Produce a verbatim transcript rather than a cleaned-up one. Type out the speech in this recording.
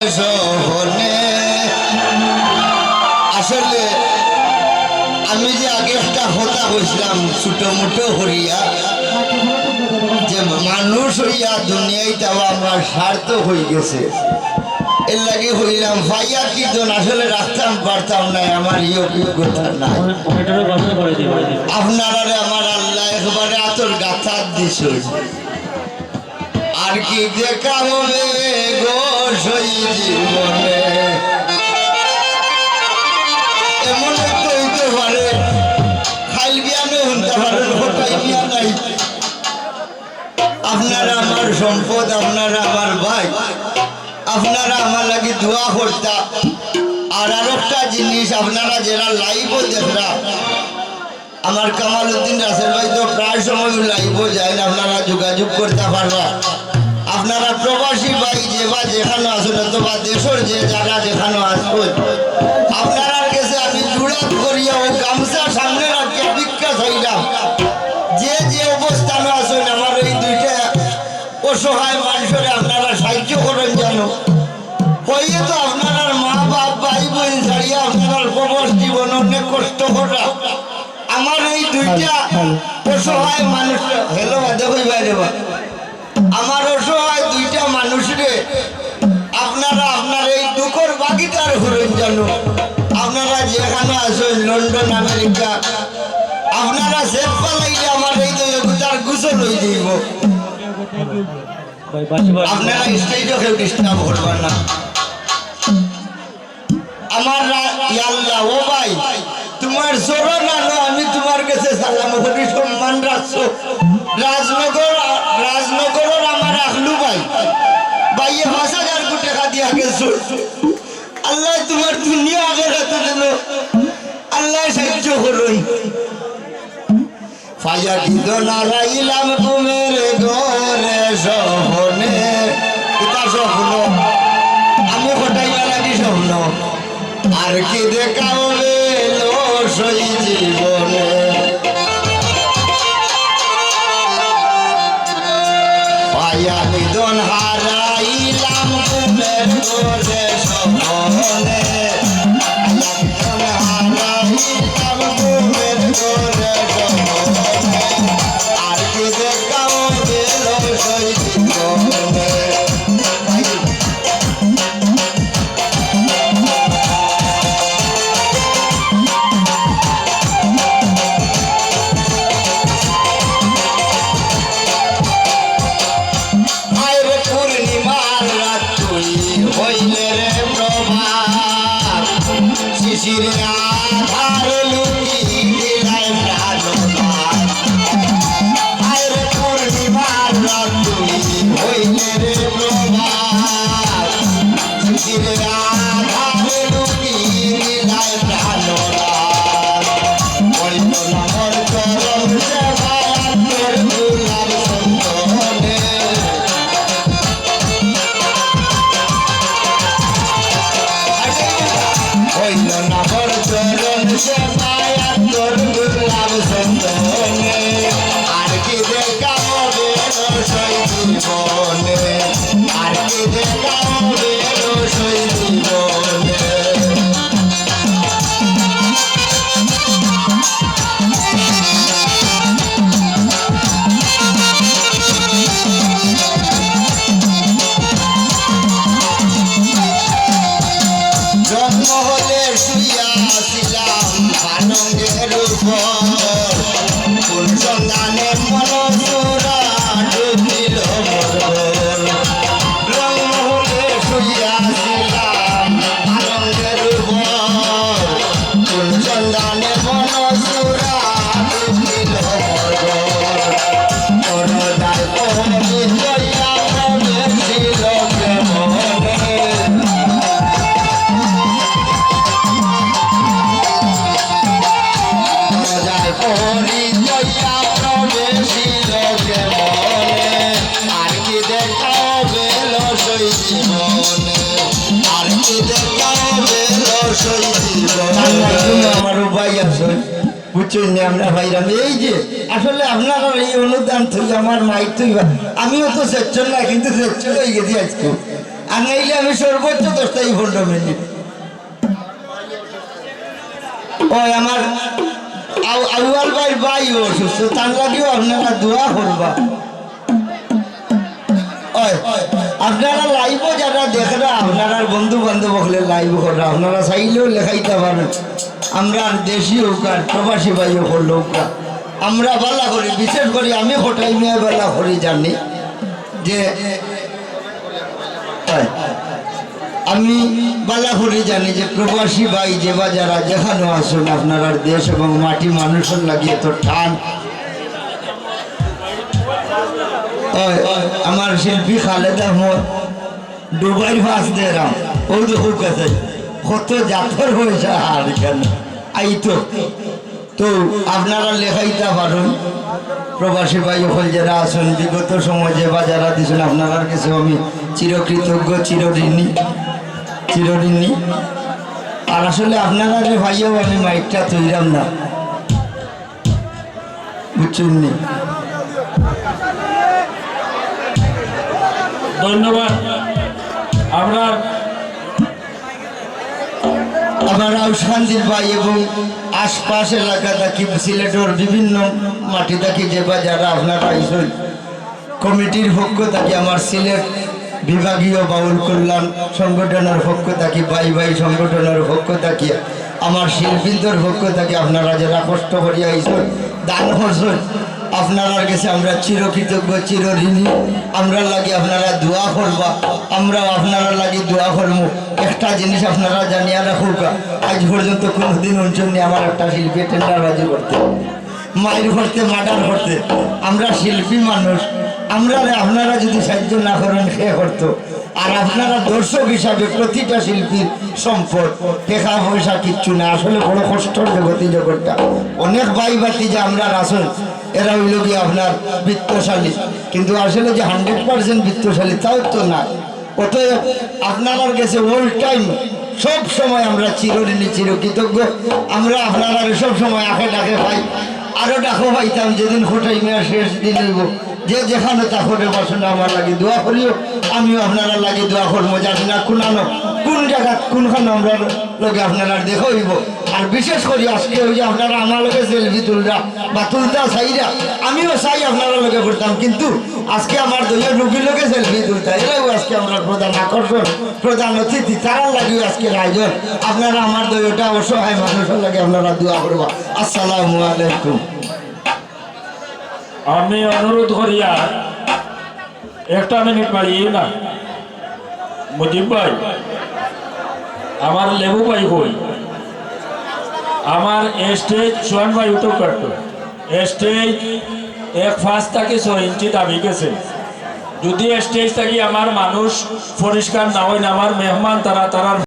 সহনে। আসলে আমি যে আগে একটা কথা কইছিলাম ছোট মোটো করিয়া, যে মানুষ অইয়া দুনিয়াত আওয়া আমরা সার্থক অইগেছে, এর লাগি কইলাম, পাইয়া কি ধন আসলে রাখতাম পারতাম না, আমার এই অভিজ্ঞতা নাই। আপনারারে আমার আল্লায় একবারে আতর গাথাত দিছইন। আর কি দেখা হবে গো সেই জীবনে? এমন তো অইতে পারে, কাইল বিয়ানে হুনতা পারইন, কটাই বিয়া নাই। আপনারা আমার সম্পদ, আপনারা আমার ভাই, আপনারা আমার লাগি দোয়া করতা। আর আরোকটা জিনিস, আপনারা যেরা live-ও দেখরা, আমার কামালউদ্দিন রাসেল ভাই তো প্রায় সময় live-ও যাইন, আপনারা যোগাযোগ করতা পারবা। আপনারা প্রবাসী ভাই যে বা যেখানো আছইন, অথবা দেশর যে যারা যেখানো আছইন, আপনারার গেছে আমি জুড়াত করিয়া ও গামছা সামনে রাখিয়া ভিক্ষা চাইলাম, যে যে অবস্থানো আছইন, আমার এই দুইটা অসহায় মানষরে আপনারা সাহায্য করইন জানো। অইয়ে তো আপনারার মা বাপ, ভাই বইন ছাড়িয়া আপনারার প্রবাস জীবন অনেক কষ্ট করা। আমার এই দুইটা অসহায় মানুষ, hello, বাদে কইবায় রে বা। আমার অসহায় দুইটা মানুষরে আপনারা আপনার এই দুঃখর ভাগিদার করইন জানো। আপনারা যেখানো আছইন, লন্ডন, আমেরিকা, আপনারা সেফ পালাইলে আমার এই দুই অগুতার গোসল অই যাইবো। আপনারা stage-ও কেউ disturb করবা না। আমার রা-, ইয়া আল্লাহ, ও ভাই, তুমার চরণ আনো, আমি তুমার গেছে সালাম করি, সম্মান রাখছো। রাজনগর, রাজনগরর আমার আখলু ভাই, ভাইয়ে পাঁচ হাজার টেকা দিয়া গেছো। আল্লায় তুমার দুনিয়া আখেরাতে যেন আল্লায় সাহায্য করইন। পাইয়া কি ধন হারাইলাম ঘুমের ঘরে স্বপ্নে। কিতা স্বপ্ন? আমি কটাইবার লাগি স্বপ্ন। আর কি দেখা হবে সেই জীবনে? পাইয়া কি ধন হারাইলাম ঘুমের ঘরে স্বপ্নে। আর কি দেখাও গেল সেই জীবনে। আয় রে পূর্ণিমার রাত তুই হইলে রে প্রভাত, শিশির আধার লুকি দিলায় প্রাণনাথ। আয় রে পূর্ণিমার রাত তুই হইলে রে প্রভাত, শিশির আধার লুকি দিলায় প্রাণনাথ। ওই তো নামর চরণ সেবায় তোর গোলাপ চন্দনে। হইল না বড় চরণ সেবায় তোর গোলাপ চন্দনে। আর কি দেখা হবে রসই জীবনে, আর কি দেখা হবে রসই জীবনে। জন্ম হলে শুইয়া ছিলাম পালঙ্কের উপর, কোন সন্ধানে মন চূড়া ঢুকিল মোর ঘর। জন্ম হলে শুইয়া ছিলাম পালঙ্কের উপর, কোন সন্ধানে মন চূড়া ঢুকিল মোর ঘর। দরজায় প্রহরী লইয়া প্রবেশিল কেমনে? দরজায় প্রহরী লইয়া প্রবেশিল কেমনে? আর কি দেখা হবে রসই জীবনে? আর কি দেখা হবে রসই জীবনে? আমার ভাই আছে। বুঝছইন নি, আমরা ভাইরাম, এই যে আসলে আপনারার এই অনুদান থইয়া আমার মাইক থইবা, আমিও তো সেচ্ছর না, কিন্তু সেচ্ছর অই গেছি আইজকু। আর নাইলে আমি সর্বোচ্চ দশ থাকি পনেরো মিনিট। ওই আমার আউ-, আউয়াল ভাইর ভাই অসুস্থ, তার লাগিও আপনারা দোয়া করবা। ওই আপনারা লাইভও যারা দেখরা, আপনারার বন্ধু বান্ধব হকলে লাইভ কররা, আপনারা চাইলেও লেখাইতা পারইন। আমরার দেশি হউক আর প্রবাসী ভাই হকল হউক, আমরা বালা করি, বিশেষ করি আমি কটাই মিয়া বালা করি জানি যে হয়। আমি বালা করি জানি যে প্রবাসী ভাই যে বা যারা যেখানো আছইন, আপনারার দেশ এবং মাটি মানুষর লাগি এত টান। হয়, আমার শিল্পী খালেদ আহমদ দুবাইর পাশ দেরাম, ও তো খুব কাছে, কত জাতর পয়সা আর কেন আইতো। তো আপনারা লেখাইতা পারইন, প্রবাসী ভাই হকল যারা আছইন, বিগত সময় যে বা যারা দিছইন, আপনারার কাছে আমি চিরকৃতজ্ঞ, চিরঋণী, চিরঋণী। আর আসলে আপনারারে পাইয়াও আমি মাইকটা থইরাম না, বুঝছইন নি? ধন্যবাদ। আমরা আমার আউশকান্দির ভাই এবং আশপাশ এলাকা থাকি, সিলেটর বিভিন্ন মাটি থাকি যে বা যারা আপনারা আইছইন, কমিটির পক্ষ থাকি, আমার সিলেট বিভাগীয় বাউল কল্যাণ সংগঠনর পক্ষ থাকি, ভাই ভাই সংগঠনর পক্ষ থাকি, আমার শিল্পীদের পক্ষ থাকি, আপনারা যারা কষ্ট করিয়া আইছইন, দান করছইন, আপনারার কাছে আমরা চিরকৃতজ্ঞ, চিরঋণী। আমরার লাগি আপনারা দোয়া করবা, আমরাও আপনারার লাগি দোয়া করমু। একটা জিনিস আপনারা জানিয়া রাখউক্কা, আইজ পর্যন্ত কোনোদিন হুনছইন নি আমার একটা শিল্পী টেন্ডারবাজি করতে, মাইর করতে, মার্ডার করতে। আমরা শিল্পী মানুষ, আমরারে আপনারা যদি সাহায্য না করইন, কে করতো? আর আপনারা দর্শক হিসাবে প্রতিটা শিল্পীর সম্পদ, টেকা পয়সা কিচ্ছু না। আসলে বড় কষ্টর জগৎ ই জগৎটা। অনেক ভাই ভাতিজা আমরার আছইন, এরা অইলো গিয়া আপনার বিত্তশালী, কিন্তু আসলে যে হান্ড্রেড পার্সেন্ট বিত্তশালী তাও তো না। অতএব আপনারার কাছে all time সব সময় আমরা চিরঋণী, চিরকৃতজ্ঞ। আমরা আপনারারে সব সময় আখে ডাকে পাই, আরো ডাকো পাইতাম যেদিন কটাই মিয়ার শেষ দিন অইবো। যে যেখানো থাকো রে বাসনা, আমার লাগি দোয়া করিও, আমিও আপনারার লাগি দোয়া করমু। জানি না কোনানো, কোন জাগাত, কোনখানো আমরার লগে আপনারার দেখা অইবো। আর বিশেষ করি আজকে ওই যে আপনারা আমার লগে সেলফি তুলরা বা তুলতা চাইরা, আমিও চাই আপনারার লগে করতাম, কিন্তু আজকে আমার দইয়ের রুগীর লগে সেলফি তুলতা, এরাও আজকে আমরার প্রধান আকর্ষণ, প্রধান অতিথি, তারার লাগিও আজকের আয়োজন। আপনারা আমার দইটা অসহায় মানুষর লাগি আপনারা দোয়া করবা। আসসালামু আলাইকুম। আমি অনুরোধ করিয়া একটা মিনিট মারি না, মুজিব ভাই, আমার লেবু ভাই কই? আমার স্টেজ, সোহান ভাই উঠো একটু। স্টেজ এক পাঁচ থাকি ছয় ইঞ্চি দাবি গেছে। যদি স্টেজ থাকি আমার মানুষ পরিষ্কার না অইন, আমার মেহমান তারা, তারার